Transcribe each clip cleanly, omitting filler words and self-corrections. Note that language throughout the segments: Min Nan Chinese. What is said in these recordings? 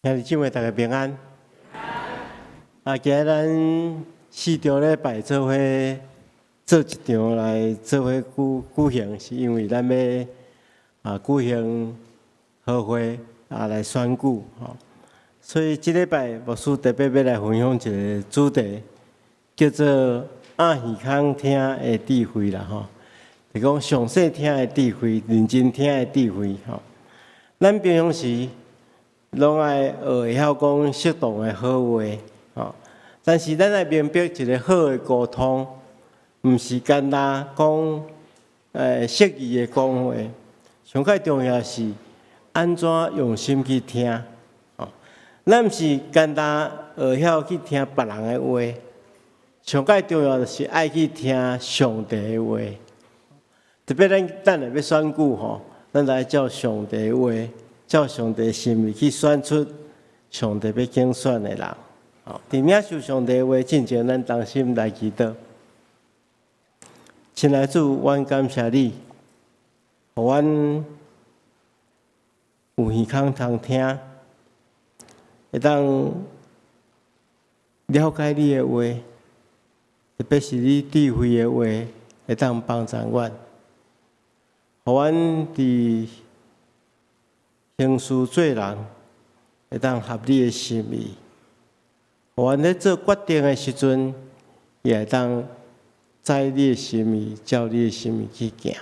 兄弟姊妹，大家平安。啊，今日咱四場禮拜做伙做一場來做伙舉行，是因為咱欲舉行和會來選舉吼。所以這禮拜牧師特別欲來分享一个主題，叫做掩耳孔聽的智慧啦吼。就講詳細聽的智慧，認真聽的智慧吼。咱平常時攏愛學會曉講適當的好話，吼。但是咱愛明白一个好的溝通，毋是干焦講適宜的講話，上蓋重要是按怎用心去聽，吼。咱毋是干焦學曉去聽別人的話，上蓋重要就是愛去聽上帝的話。特別咱等下欲選舉吼，咱來照上帝的話，照上帝心意去選出上帝欲揀選的人。吼，佇領受上帝的話進前，咱同心來祈禱。親愛主，阮感謝你，予阮有耳孔通聽，會當了解你的話，特別是你智慧的話，會當幫助阮，予阮佇行事做人，會當合你的心意，予阮咧做決定的時陣，也會當知你的心意，照你的心意去行。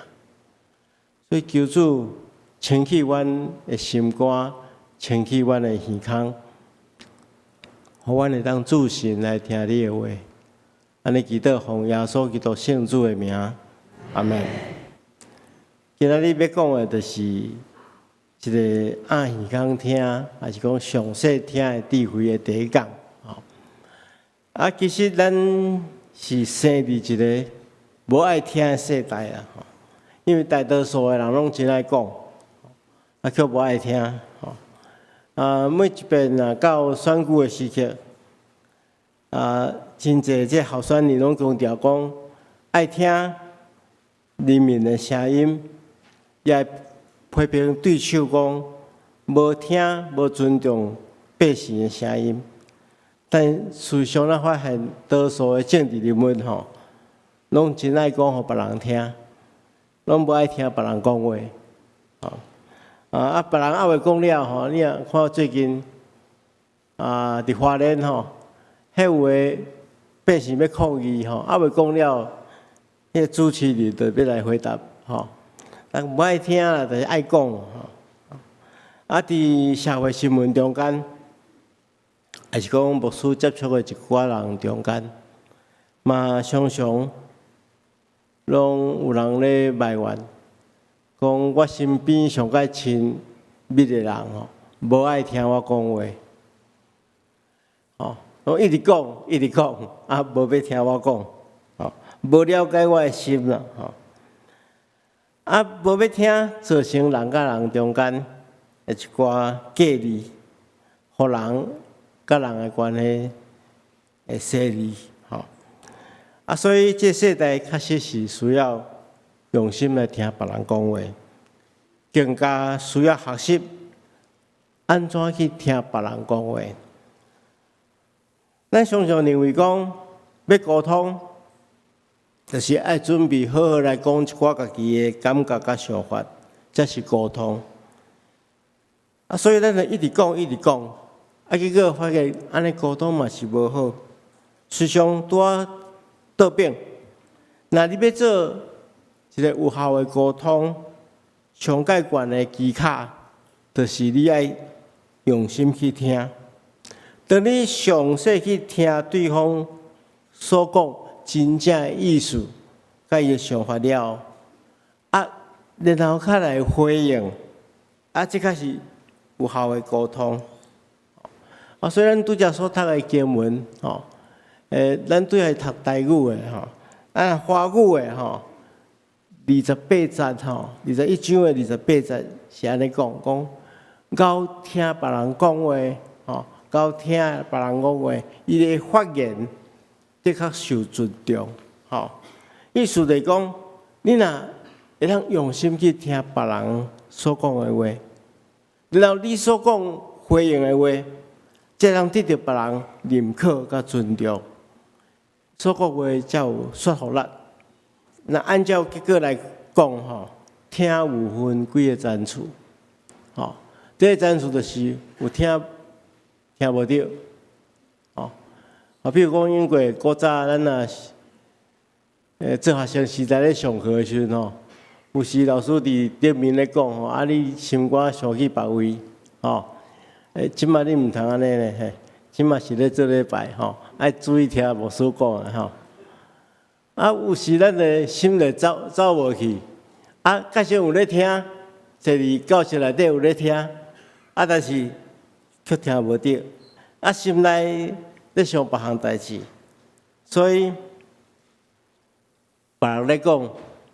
所以求主清去阮的心肝，清去阮的耳孔，予阮會當注神來聽你的話。按呢祈禱，奉耶穌基督聖主的名，阿們。今仔日欲講的，就是一个掩耳孔聽，抑是講詳細聽的智慧的第一講。啊，其實咱是生佇一个無愛聽的世代啦，吼。因為大多數的人攏真愛講，啊，卻無愛聽，吼。啊，每一遍若到選舉的時刻，啊，真濟這候選人攏強調講愛聽人民的聲音，也批評對手講無聽無尊重百姓的聲音。但事實上，咱發現多數的政治人物吼，攏真愛講予別人聽，攏無愛聽別人講話，吼。啊，別人猶未講了吼，你若看最近佇花蓮吼，彼有的百姓欲抗議吼，猶未講了，彼个主持人就欲來回答吼，人無愛聽啦，就是愛講吼。啊，佇社會新聞中間，抑是講牧師接觸的一寡人中間，嘛常常攏有人咧埋怨，講我身邊上蓋親密的人吼，無愛聽我講話，吼，攏一直講，一直講，啊，無欲聽我講，吼，無了解我的心啦，吼，啊，無欲聽，造成人佮人中間的一寡隔離，予人佮人的關係會疏離，吼，啊，所以這世代確實是需要用心來聽別人講話，更加需要學習按怎去聽別人講話。咱常常認為講欲溝通，就是愛準備好好來講一寡家己的感覺佮想法，才是溝通。啊，所以咱就一直講，一直講，啊，結果發現按呢溝通嘛是無好，時常拄仔倒反。若你欲做一个有效的溝通，上蓋懸的技巧，就是你愛用心去聽。當你詳細去聽對方所講真正的意思，佮伊的想法了，啊，然後較來回應，啊，這才是有效的溝通。啊，所以咱拄才所讀的經文，吼，咱拄才讀台語的吼，啊，華語的吼，二十八節吼，21章的二十八節是按呢講，講𠢕聽別人講話，吼，𠢕聽別人講話，伊的發言的確受尊重，吼。意思就是講，你若會當用心去聽別人所講的話，然後你所講回應的話，才通得著別人認可佮尊重，所講話才有說服力。若按照結果來講吼，聽有分幾个層次，吼，第一個層次就是有聽聽無著，吼，啊，比如講因為古早咱若是做學生時代咧上課的時陣吼，有時老師佇頂面咧講吼，啊，你心肝想去別位，吼，這擺你毋通按呢咧，嘿，這擺是咧做禮拜吼，愛注意聽牧師講的吼。啊，有時咱的心就走走無去，啊，確實有咧聽，坐佇教室內底有咧聽，啊，但是卻聽無著，啊，心內咧想別項代誌，所以別人咧講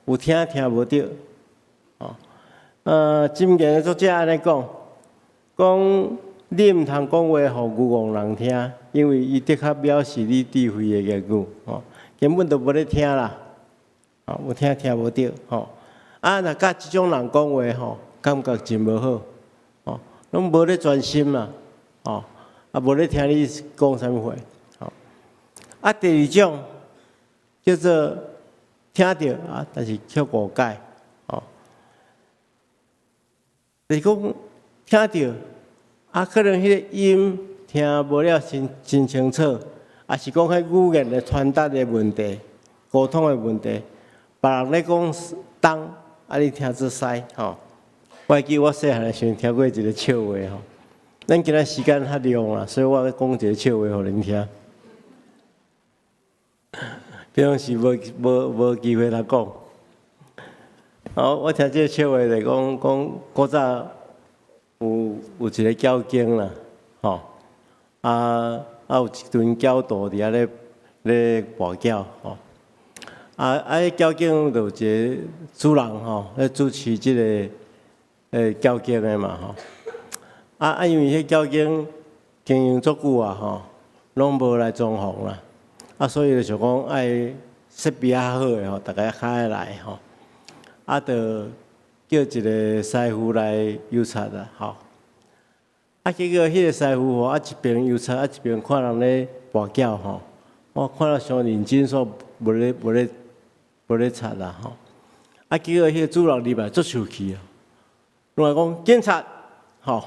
有聽聽無著，哦，箴言的作者按呢講，講你毋通講話予愚戇人聽，因為伊的確藐視你智慧的言語，吼，根本就無咧聽啦，哦，有聽聽無著，吼，啊，若佮這種人講話吼，感覺真無好，吼，攏無咧專心啦，吼，啊，無咧聽你講啥物話，吼，啊，第二種叫做聽著啊，但是卻誤解，吼，就是講聽著啊，可能彼个音聽無了真真清楚，抑是講彼語言的傳達的問題、溝通的問題，別人咧講東，啊你聽做西，吼。我會記我細漢的時陣聽過一个笑話吼。咱今仔時間較長啦，所以我欲講一个笑話予恁聽。平常時無無無機會來講。好，我聽這个笑話就講講古早有有一个繳經啦，吼，啊啊有一陣教徒佇遐咧咧跋筊吼，啊啊！彼繳經就有一个主人吼，咧主持這个繳經的嘛吼，啊啊！因為彼繳經經營足久啊吼，攏無來裝潢啦，啊，所以就想講愛設備較好的吼，逐家較愛來吼，啊，就叫一个師傅來油漆啦，吼。啊，結果彼个師傅吼，啊一邊油漆，啊一邊看人咧跋筊吼，我看了傷認真，煞無咧無咧無咧漆啦吼。啊，結果彼个主人入來足生氣啊，攏來講警察，吼！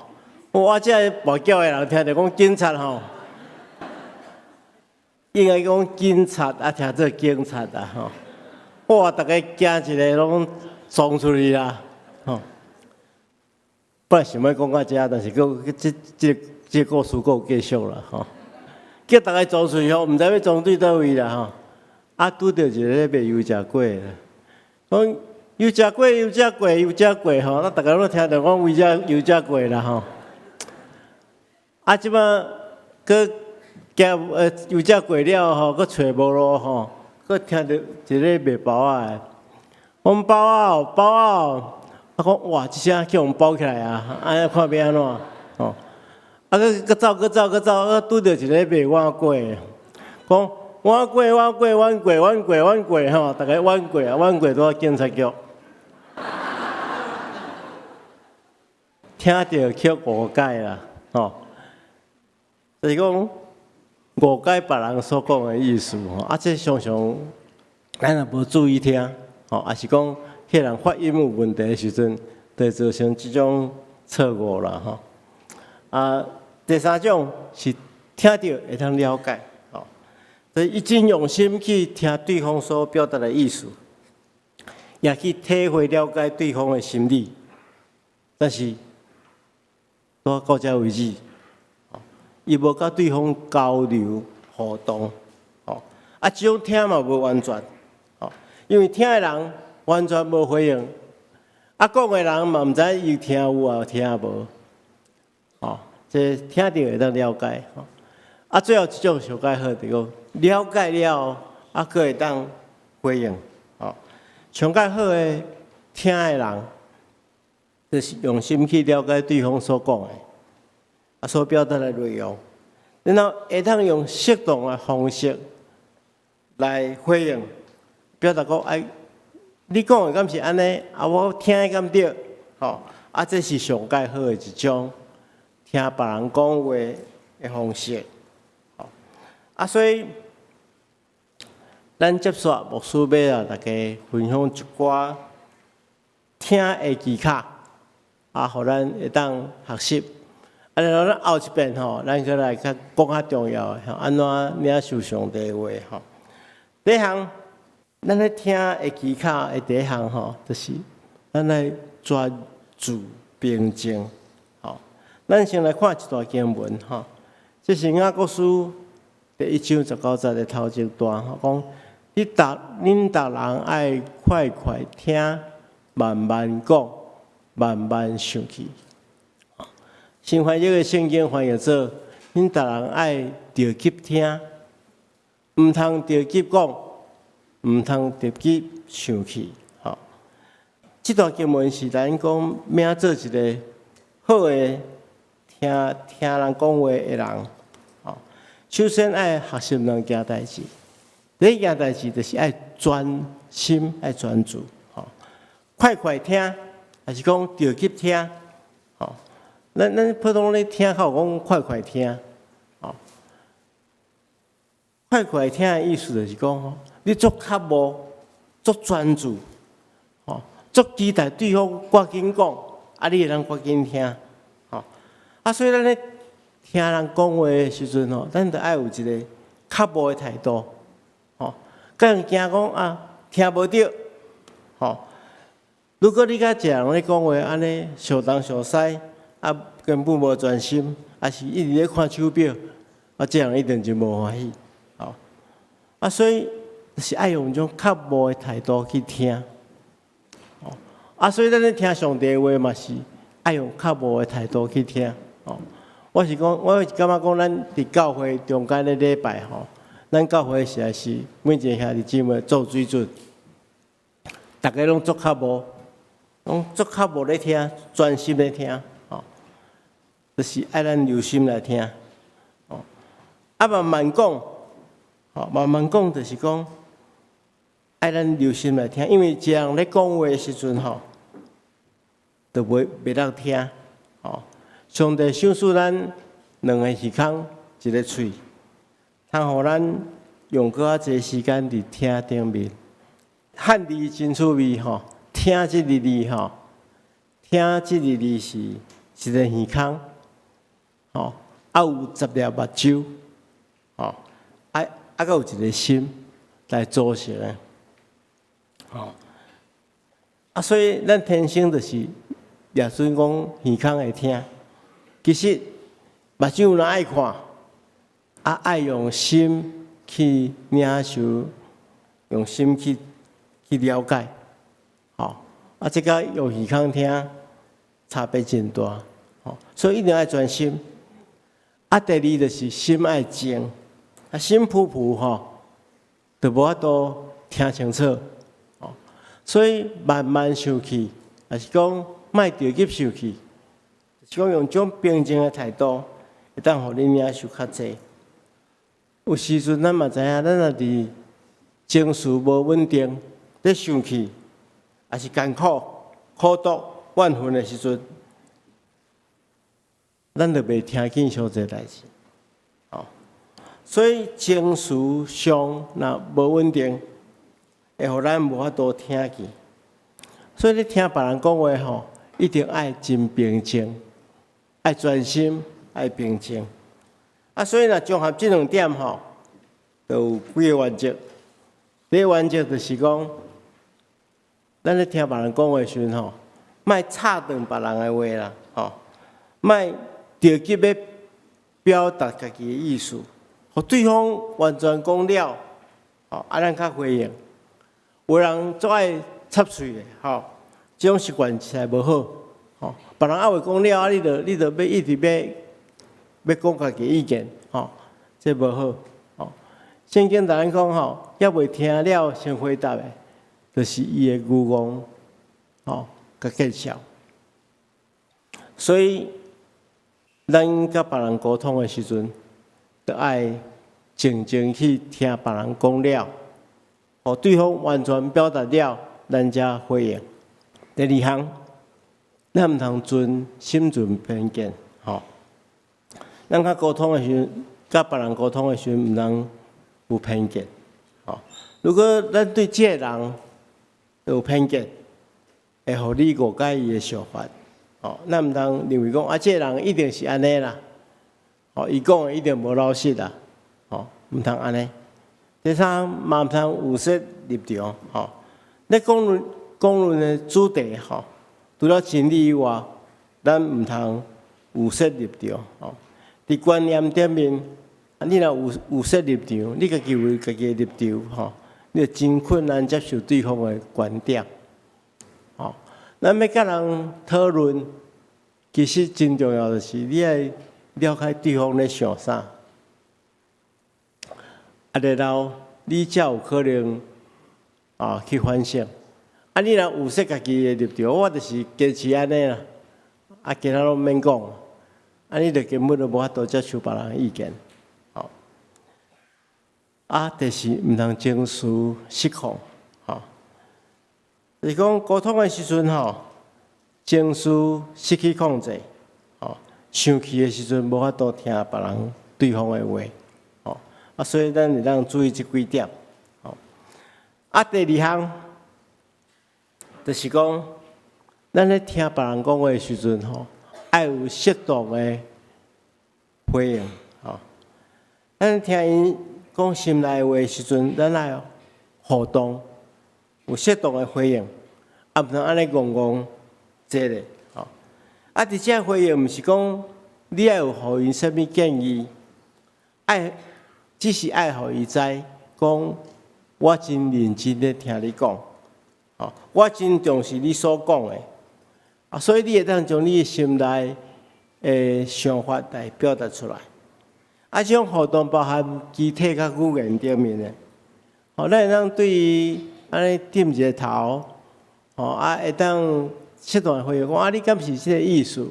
我這跋筊的人聽著講警察吼，應該講警察啊，聽做警察啊吼。哇！逐家驚一个攏衝出去啦，吼！本來想欲講到遮，但是閣這這這個故事閣有繼續啦，吼！叫逐家衝出去吼，毋知欲衝對佗位啦，吼！啊，拄著一個咧賣油炸粿的，講油炸粿，油炸粿，油炸粿吼，啊，逐家攏聽著講油炸油炸粿啦，吼！啊，這擺閣行油炸粿了吼，閣揣無路吼，閣聽著一个賣包仔的，講包仔哦，包仔哦，啊講哇，這聲去予包起來啊，按呢看欲按怎吼？啊，閣閣走閣走閣走，閣拄著一个賣碗粿的，講碗粿碗粿碗粿碗粿碗粿吼，逐家碗粿啊，碗粿拄到警察局，聽著卻誤解啦，吼，就是講誤解別人所講的意思吼，啊，這常常咱若無注意聽，吼，抑是講彼个人發音有問題的時陣，就會造成這種錯誤啦，吼。啊，第三種是聽著會當了解，吼，就是伊真用心去聽對方所表達的意思，也去體會了解對方的心理，但是到到這為止，伊無佮對方交流互動，吼，啊，這種聽嘛無完全，吼，因為聽的人完全無回應，啊，講的人嘛毋知伊聽有抑聽無，吼，這聽著會當了解，吼，啊，最後一種上蓋好，就是講了解了後，啊，閣會當回應，吼，上蓋好的聽的人，就是用心去了解對方所講的，啊，所表達的內容，然後會當用適當的方式來回應，表達講，哎，你講的敢是按呢？啊，我聽的敢對？吼，啊，這是上蓋好的一種聽別人講話的方式。啊，所以咱接續牧師欲共大家分享一寡聽的技巧，啊，予咱會當學習。啊，然後咱後一遍吼，咱閣來較講較重要的，吼，按怎領受上帝話吼。第一項，咱咧聽的技巧的第一項吼，就是咱愛專注平靜。吼，咱先來看一段經文吼，這是雅各書第一章十九節的頭一段吼，講恁逐人愛快快聽，慢慢講，慢慢生氣。新翻譯的聖經翻譯做：恁逐人愛著急聽，毋通著急講，毋通著急生氣。吼，這段經文是咱講欲做一个好的聽聽人講話的人。吼，首先愛學習兩件代誌。第一件代誌就是愛專心、愛專注。吼，快快聽，抑是講著急聽？吼，咱普通咧聽較有講快快聽，吼，快快聽的意思就是講吼，你足渴慕、足專注，吼，足期待對方趕緊講，啊，你會當趕緊聽，吼，啊，所以咱咧聽人講話的時陣吼，咱著愛有一个渴慕的態度，吼，敢會驚講啊，聽無著，吼。如果你共一个人咧講話，按呢相東相西，啊，根本無專心，抑是一直咧看手錶，啊，這人一定就無歡喜，吼。啊，所以是愛用這種渴慕的態度去聽，吼。啊，所以咱咧聽上帝的話嘛是愛用渴慕的態度去聽，吼。我是講，我是感覺講，咱佇教會中間咧禮拜吼，咱教會實在是每一个兄弟姊妹做水準，逐家攏足渴慕，攏足渴慕咧聽，專心咧聽，吼，就是愛咱留心來聽，吼。啊，慢慢講，吼，慢慢講就是講，愛咱留心來聽，因為一个人咧講話的時陣吼，就袂當聽，吼。上帝賞賜咱兩個耳孔，一个喙，通予咱用閣較濟時間佇聽頂面。漢字真趣味吼，聽這个字吼，聽這个字是一个耳孔，吼，啊有十粒目睭，吼，啊啊閣有一个心來組成的，吼，啊所以咱天生就是耶穌講耳孔會聽，其實目睭若愛看，啊愛用心去領受，用心去了解，吼，啊這佮用耳孔聽差別真大，吼，所以一定愛專心。啊，第二就是心愛靜，啊心浮浮吼，就無法度聽清楚，吼，所以慢慢生氣，抑是講莫著急生氣，是講用這種平靜的態度，會當予你領受較濟。有時陣咱嘛知影，咱若佇情緒無穩定，咧生氣，抑是艱苦、苦毒、怨恨的時陣，咱就袂聽見傷濟代誌，吼。所以情緒上若無穩定，會予咱無法度聽見。所以你聽別人講話吼，一定愛真平靜，愛專心，愛平靜。啊，所以若綜合這兩點吼，就有幾个原則。第一個原則就是講，咱咧聽別人講話時陣吼，莫插斷別人的話啦，吼，莫著急欲表達家己的意思，予對方完全講了，吼，啊，咱較回應。有人足愛插喙的，吼，這種習慣實在無好，吼。別人猶未講了，啊，你就欲一直欲講家己意見，吼，這無好，吼。聖經共咱講吼，猶未聽了先回答的，就是伊的愚戇，吼，佮見笑。所以，咱佮別人溝通的時陣，著愛靜靜去聽別人講了，予對方完全表達了，咱才回應。第二項，咱毋通存心存偏見，吼。咱較溝通的時陣，佮別人溝通的時陣，毋通有偏見。吼，如果咱對這个人有偏見，會予你誤解伊的想法。吼，咱毋通認為講啊，這个人一定是按呢啦。吼，伊講的一定無老實啦。吼，毋通按呢。第三，嘛毋通預設立場。吼，咧講論講論的主題吼，除了真理以外，咱毋通預設立場。吼，佇觀念頂面，你若有預設立場，你家己有家己的立場，吼，你就真困難接受對方的觀點。吼，咱欲佮人討論，其實真重要就是你愛了解對方咧想啥，啊，然後你才有可能啊去反省。啊，你若預設家己的立場，我就是堅持按呢啦，啊，其他攏免講，啊，你就根本就無法度接受別人的意見。吼，啊，第四，毋通情緒失控，吼，就是講溝通的時陣吼，情緒失去控制，吼，生氣的時陣無法度聽別人對方的話，吼，啊，所以咱會當注意這幾點，吼。啊，第二項，就是講，咱咧聽別人講話的時陣吼，愛有適當的回應，吼。咱聽𪜶講心內話的時陣，咱愛互動，有適當的回應，啊，毋通按呢戇戇坐咧，吼。啊，佇這回應毋是講你愛有予𪜶啥物建議，愛只是愛予伊知，講我真認真咧聽你講，吼，我真重視你所講的，啊，所以你會當將你的心內的想法來表達出來。啊，這種互動包含肢體佮語言頂面的，吼，咱會當對伊按呢點一个頭，吼，啊，會當適當的回應講啊，你敢是這个意思？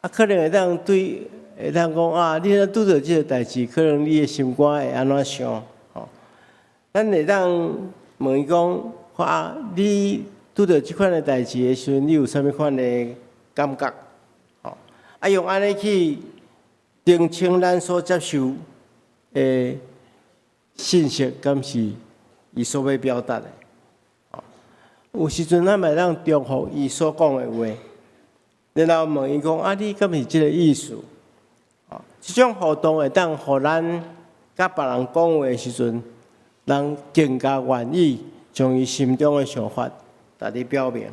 啊，可能會當對，會當講啊，你若拄著這个代誌，可能你的心肝會按怎想？吼，咱會當問伊講，啊，你拄著這款的代誌的時陣，你有啥物款的感覺？吼，啊，用按呢去澄清咱所接受的信息，敢是伊所欲表達的？有時陣咱嘛會當重複伊所講的話，然後問伊講：啊，你敢是這个意思？這種互動會當予咱佮別人講話的時陣，人更加願意將伊心中的想法共你表明，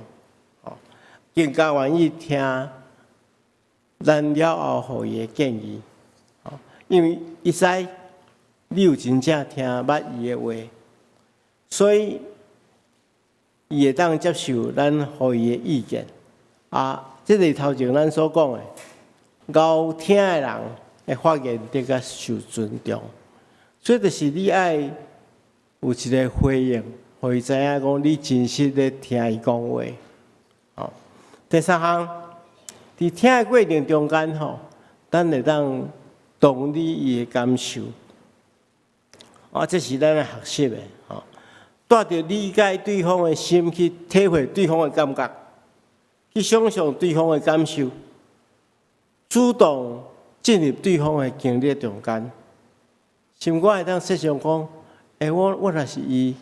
更加願意聽咱了後予伊的建議，因為伊知你有真正聽捌伊的話，所以伊會當接受咱予伊的意見。啊，這個頭前咱所講的，𠢕聽的人的發言得較受尊重，所以就是你愛有一個回應，予伊知影講你真實咧聽伊講話。吼，第三項，佇聽的過程中間吼，咱會當同理伊的感受。啊，這是咱愛學習的吼。帶著理解對方的心去體會對方的感覺，去想像對方的感受，主動進入對方的經歷中間。心肝會當設想講，欸，我若是伊，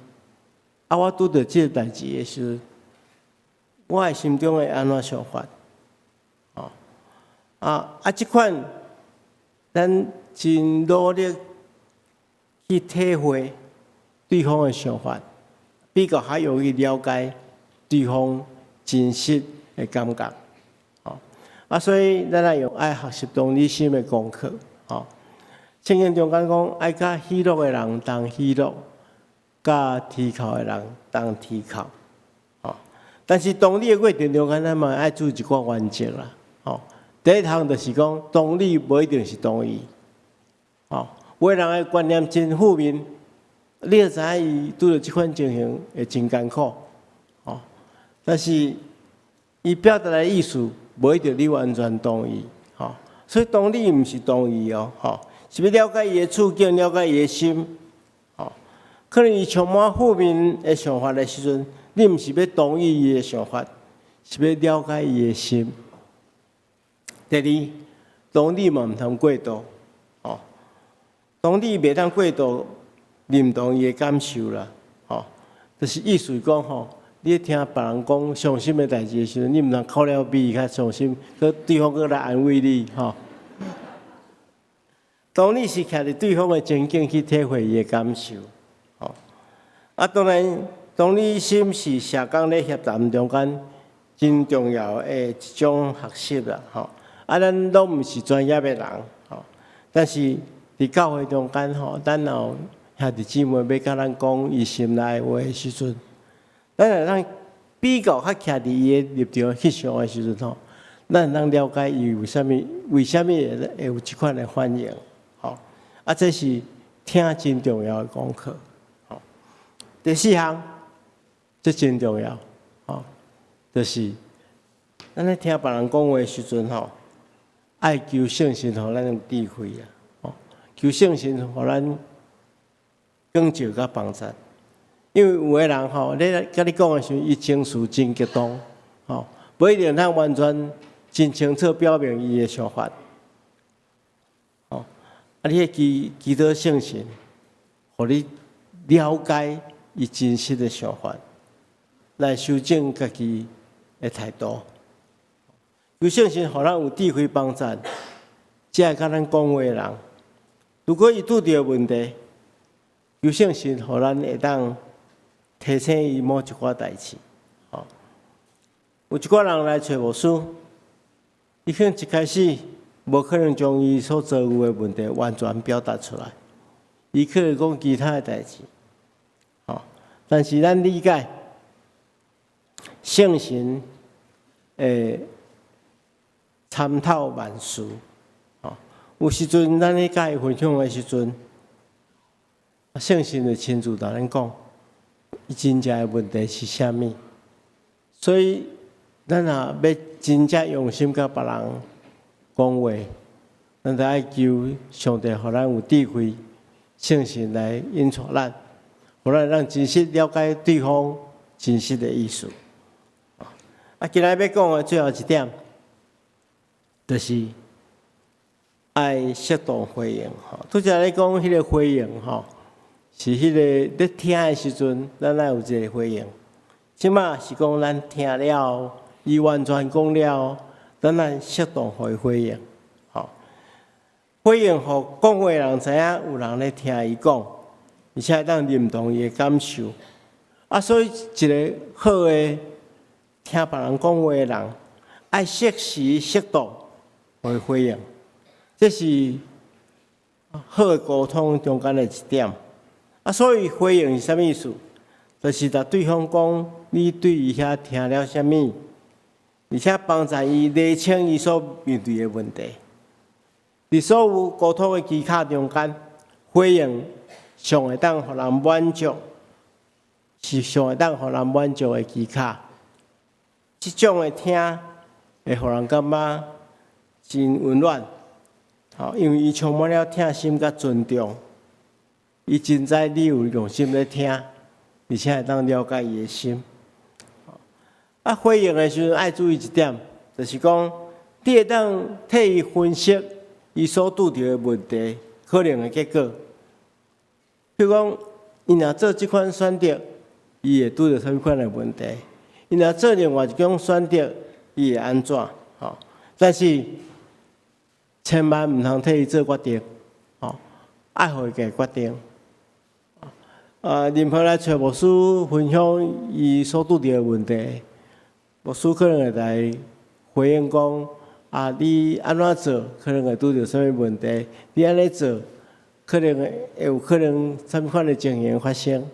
啊，我拄著這個代誌的時陣，我的心中會按怎想法？哦，啊啊，這款咱真努力去體會對方的想法，比較較容易了解對方真實的感覺。哦，啊，所以咱愛用愛學習同理心的功課。哦，聖經中間講，愛佮喜樂的人同喜樂，佮啼哭的人同啼哭。哦，但是同理的過程中間，咱嘛愛注意一寡原則啦。哦，第一項就是講，同理無一定是同意。哦，有的人的觀念真負面，你就知影伊拄著這款情形會真艱苦。哦，但是伊表達的意思，無一定你完全同意。吼，所以同理毋是同意哦，吼，是欲了解伊的處境，了解伊的心。吼，可能伊充滿負面的想法的時陣，你毋是欲同意伊的想法，是欲了解伊的心。第二，同理嘛毋通過度。吼，當你袂當過度認同伊的感受啦，吼，就是意思講吼，你聽別人講傷心的代誌的時陣，你毋通哭了比伊較傷心，閣對方閣來安慰你，吼。當你是徛佇對方的情景去體會伊的感受，吼。啊，當然，同理心是社工咧協談中間真重要的一種學習啦，吼。啊，咱攏毋是專業的人，吼。但是佇教會中間，吼，咱若有兄弟姊妹欲佮咱講伊心內話的時陣，咱會當比較較徛佇伊的立場去想的時陣，吼，咱會當了解伊為啥物為啥物會有這款的反應，吼。啊，這是聽真重要的功課，吼。第四項，這真重要，吼，就是咱咧聽別人講話的時陣，吼，愛求聖神予咱有智慧啊，吼，求聖神予咱光照佮幫助。因為有的人吼，咧佮你講的時陣，伊情緒真激動，吼，無一定通完全真清楚表明伊的想法，吼，啊，你去祈禱聖神，予你了解伊真實的想法，來修正家己的態度。求聖神予咱有智慧幫助，這個佮咱講話的人，如果伊拄著問題，求聖神予咱會當提醒伊某一寡代誌，吼。有一寡人來揣牧師，伊可能一開始無可能將伊所遭遇的問題完全表達出來，伊可能講其他的代誌，吼。但是咱理解聖神會參透萬事，吼。有時陣咱咧佮伊分享的時陣，聖神會親自同咱講，伊真正的問題是啥物。所以，咱若欲真正用心佮別人講話，咱就愛求上帝予咱有智慧，聖神來引導咱，予咱會當真實了解對方真實的意思。啊，今仔欲講的最後一點，就是愛適當回應。吼，拄才咧講彼個回應，吼，是彼個咧聽的時陣，咱愛有一個回應。這馬是講咱聽了，伊完全講了，咱愛適當予伊回應。吼，回應予講話的人知影有人咧聽伊講，而且會當認同伊的感受。啊，所以一個好的聽別人講話的人，愛適時適當予伊回應，這是好的溝通中間的一點。啊，所以回應是啥物意思？就是共對方講你對伊遐聽了啥物，而且幫助伊釐清伊所面對的問題。佇所有溝通的技巧中間，回應上會當予人滿足，是上會當予人滿足的技巧。這種的聽會予人感覺真溫暖，吼，因為伊充滿了疼心佮尊重，伊真知你有用心咧聽，而且會當了解伊的心。啊，回應的時陣愛注意一點，就是講你會當替伊分析伊所拄著的問題可能的結果。比如講，伊若做這款選擇，伊會拄著啥物款的問題？伊若做另外一種選擇，伊會按怎？吼！但是千萬毋通替伊做決定，吼！愛予伊家決定。啊，任何來揣牧師分享伊所拄著的問題，牧師可能會來回應講：啊，你按怎做，可能會拄著啥物問題？你按呢做，可能會有可能啥物款的情形發生。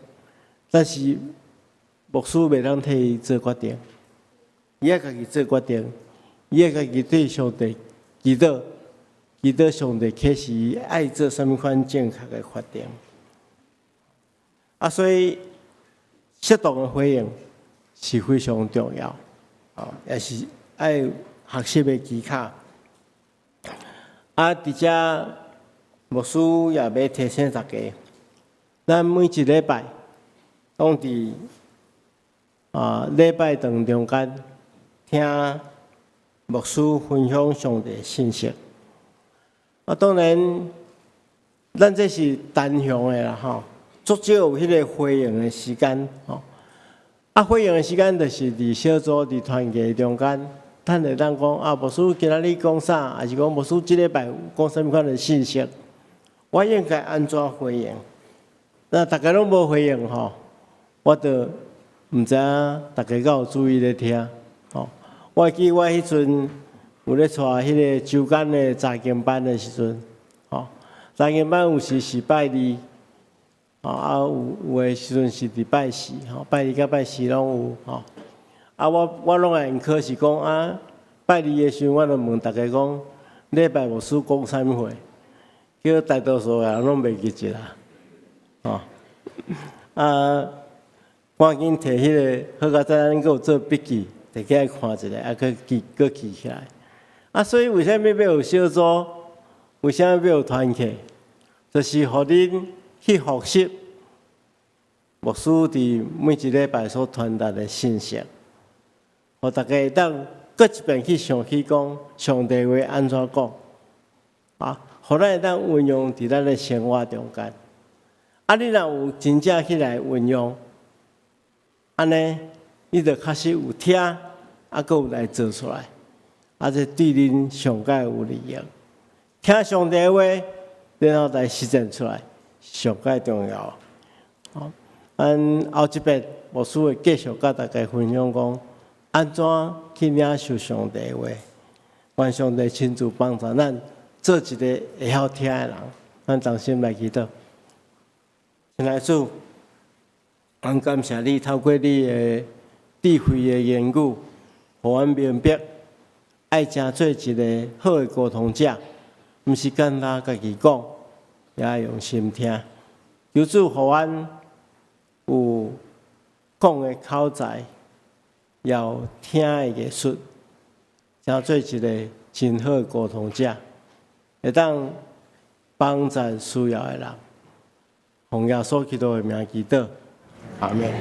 但是牧師袂當替伊做決定，伊愛家己做決定，伊愛家己對上帝祈禱，祈禱上帝啟示伊愛做啥物款正確的決定。啊，所以適當的回應是非常重要，啊，也是愛學習的技巧。啊，佇遮牧師也欲提醒大家，咱每一禮拜攏佇禮拜堂中間聽牧師分享上帝信息。啊，當然，咱這是單向的啦吼，足少有彼个回應的時間吼。啊，回應的時間就是佇小組、佇團契中間，咱會當講啊，牧師今仔日講啥，抑是講牧師這禮拜有講啥物款的信息，我應該按怎回應？那逐家攏無回應吼，我就毋知影逐家敢有注意咧聽吼。我會記我彼陣有咧帶彼个週間的查經班的時陣，吼，查經班有時是拜二，吼，啊有的時陣是佇拜四，吼，拜二佮拜四攏有，吼。啊，我攏會用考是講啊，拜二的時陣，我就問逐家講，禮拜牧師講啥物話？結果大多數的人攏袂記得啦，吼。啊，趕緊提彼个，好佳哉咱閣有做筆記，提起來看一下，啊，閣記，閣記起來。啊，所以為啥物欲有小組？為啥物欲有團契？就是予恁去複習牧師佇每一禮拜所傳達的信息，予大家會當閣一遍去想起講上帝話按怎講，啊，予咱會當運用佇咱的生活中間。啊，你若有真正去來運用，按呢，你就確實有聽，啊，閣有來做出來，啊，這對恁上蓋有利益。聽上帝話，然後來實踐出來，上蓋重要。好，咱後一遍牧師會繼續佮大家分享講，按怎去領受上帝話。願上帝親自幫助咱做一个會曉聽的人。咱同心來祈禱。親愛主，阮感謝你透過你的智慧的言語，予阮明白，愛成做一个好的溝通者，毋是干焦家己講，也愛用心聽。求主予阮有講的口才，也有聽的藝術，成做一个真好的溝通者，會當幫助需要的人。奉耶穌基督的名祈禱，阿們。